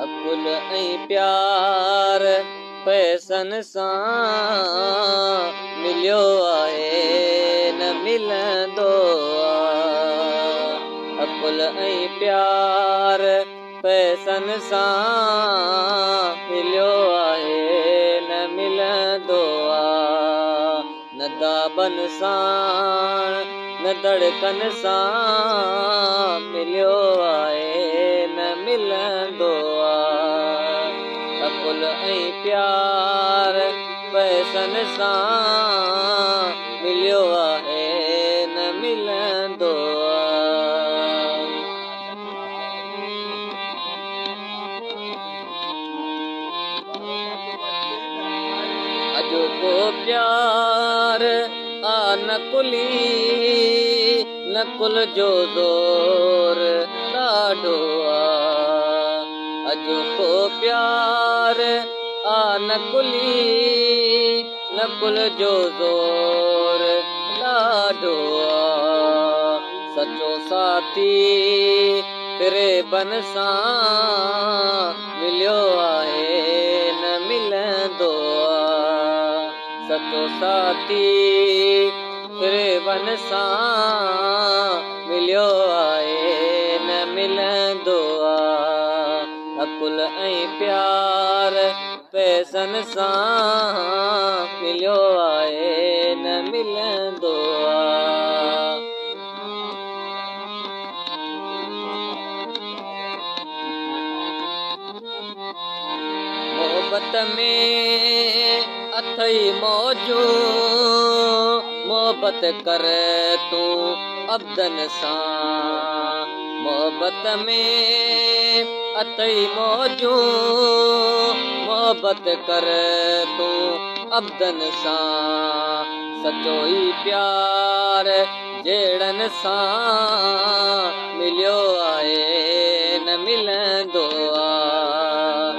عقل ۽ پيار پئسن سان مليو آهي نه ملندو آ. عقل ۽ پيار پئسن سان مليو آهي نه ملندو آ. نه داٻن ساڻ نه دڙڪن سان مليو آهي نه ملندو آ. عقل ۽ پيار پئسن سان مليو آهي نه ملندو آ. اڄوڪو پيار آ نقلي، نقل جو زور ڏاڍو آ. اڄوڪو پيار آ نقلي، نقل جو زور ڏاڍو آ. سچو ساٿي فريبن سان مليو آهي نه ملندو آ. سچو ساٿي فريبن سان مليو آهي نه ملندو آ. عقل ۽ پيار پئسن سان مليو آهي نه ملندو آ. محبت ۾ اٿئي موجون، محبت ڪر تون عبدن سان. محبت ۾ اٿئي موجون، محبت ڪر تون عبدن سان. سچو ئي پيار جهڙن سان